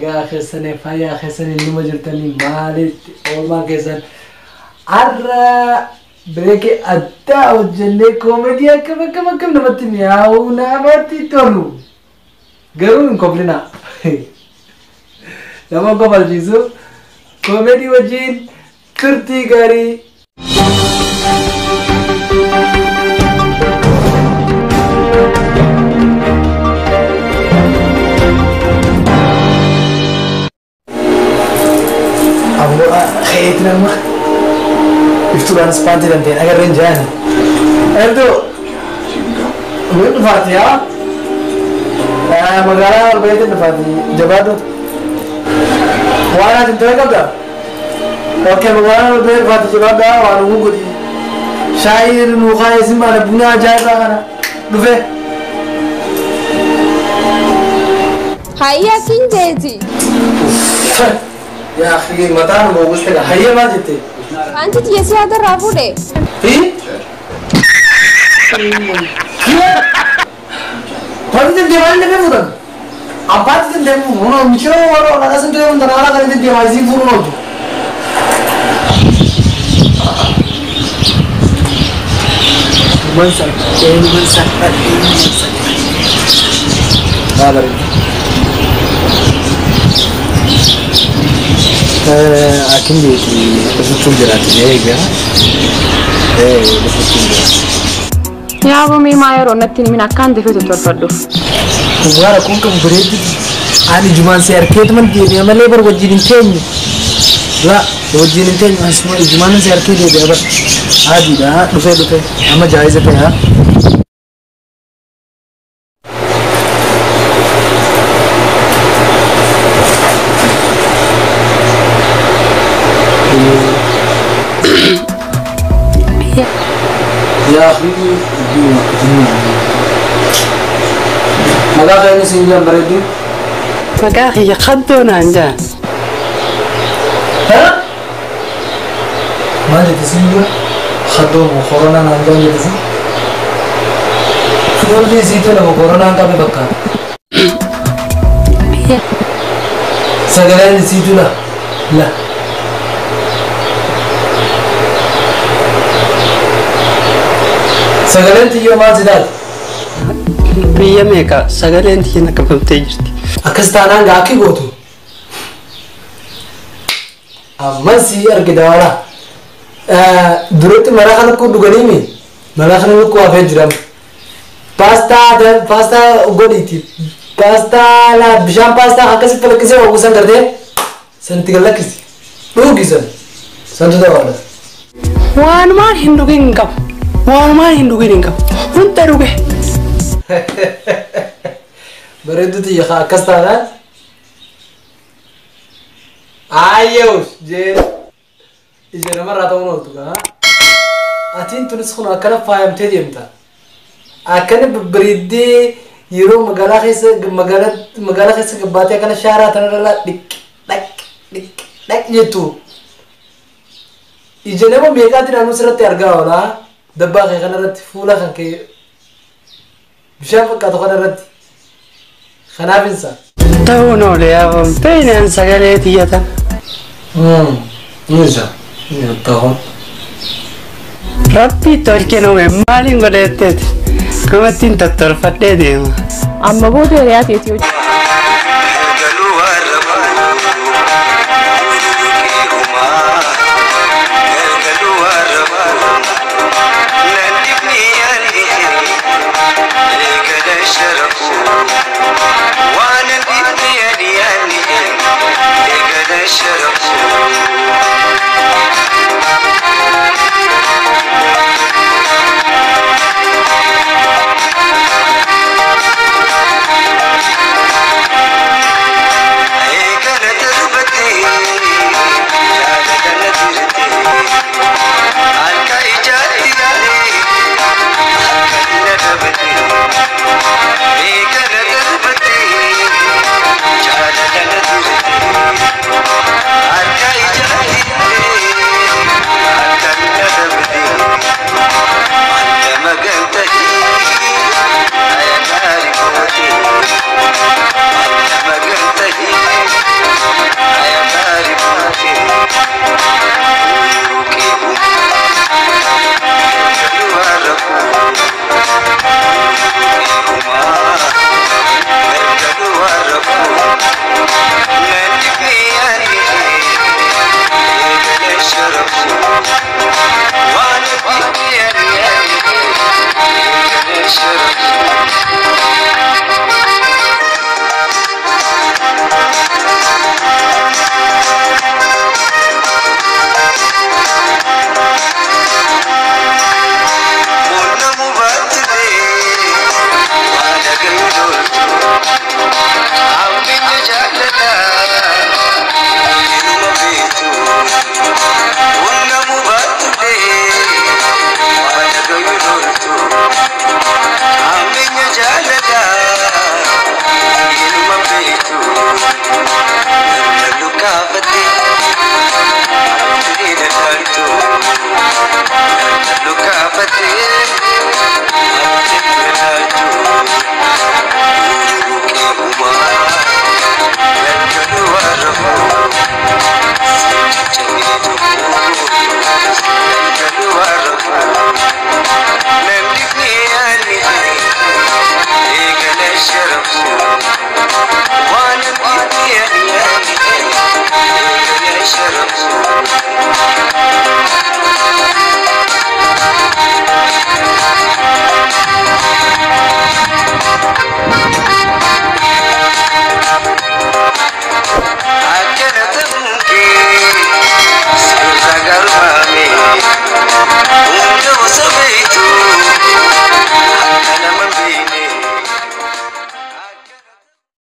Nagaa keessanii fayyaa keessanii numa jirtanii maalitti oolmaan keessan har'a bireekii addaa hojjennee koomedii akkam akkam akkam namatti mi'aawu namatti tolu. Garuu hin koflinaa. Nama kofalchiisu koomedii wajjin turtii gaarii. Xeetin amma iftuudhaan ispaantii dandeen agarreen jaani. Erdo nu dhufaati yaa magaalaa Arbeetiin dhufaati jabaadhu. Waan ati ta'e qabda? Okay, magaalaa Arbee dhufaati jabaadhu waan uumuu godhi. Shaayii nuu kaayee si maala buna ajaa'ibaa kana dhufe. Hayya kinjeeti. يا أخي مطار موجود كده هيا ما جبتي أنت تيسي هذا الرافودة إيه؟ هذا الديوان اللي بيفوتن أبات الديوان هنا مشوا ورا ولا لازم تيجي من دارا كده الديوان زين فورو منسى منسى منسى هذا Akin dhufuutu jiraati eega. Dhufuutu jiraati. Yaa boomii maa yeroo natti himin akkaan dafee tottolfadhuuf. Dhugaa rakkoon qabu bareeddi. Ani jumaan si harkeetuman deebi'a malee bar wajjin hin teenyu. Laa wajjin hin teenyu asuma ijumaan si harkee deebi'a bar. Adiidha dhufee dhufee amma jaayiza ta'e haa. يا أخي مقاخي نسي بريدي مقاخي خدونا عندها ها؟ ما جت خدوم وكورونا عندها جت فول سيتو لما كورونا عندها ببكة سجلان سيتو لا لا Sagaleen tiyyoo maal si taate? Biyya meeqa sagaleen tiyya na qabamtee jirti. Akkas taanaan gaa akki gootu. Ammas si arge daawala. Duratti maraa kana kun dhuganiimi maraa kana lukkuu hafee jiram. Paastaa godhiiti. Paastaa laa bishaan paastaa akkasitti lakkisee ogusan gartee sanatti gad lakkisi. Dhugi san. Santu daawala. Waanumaan hin dhugin hin qabu. Waanumaan hin dhugin hin qabu. Hunda dhuge. Bareeddu tiyya akkas taanaan. Ayyeewus jee ija namarraa ta'uun ooltu gaa. Atiin tunis kun akkana faayamtee deemta. Akkana babbareeddee yeroo magaalaa keessa magaalaa keessa gabbaatee akkana shaaraa tanarra dhiq dhaq dhiq dhaq jettu. Ija nama meeqaatiin naannoo sirratti argaa oolaa. Dabbaa kee kanarratti fuula kan kee bishaan fakkaatu kanarratti kanaaf insa. Ta'uun oole yaa beeynaan sagalee tiyya tan. Insa ta'uun. Rabbii tolchee uume maaliin godheetteeti kumattiin tottolfadhee deema. Amma booda hiriyaa teetii hojii. Thank you.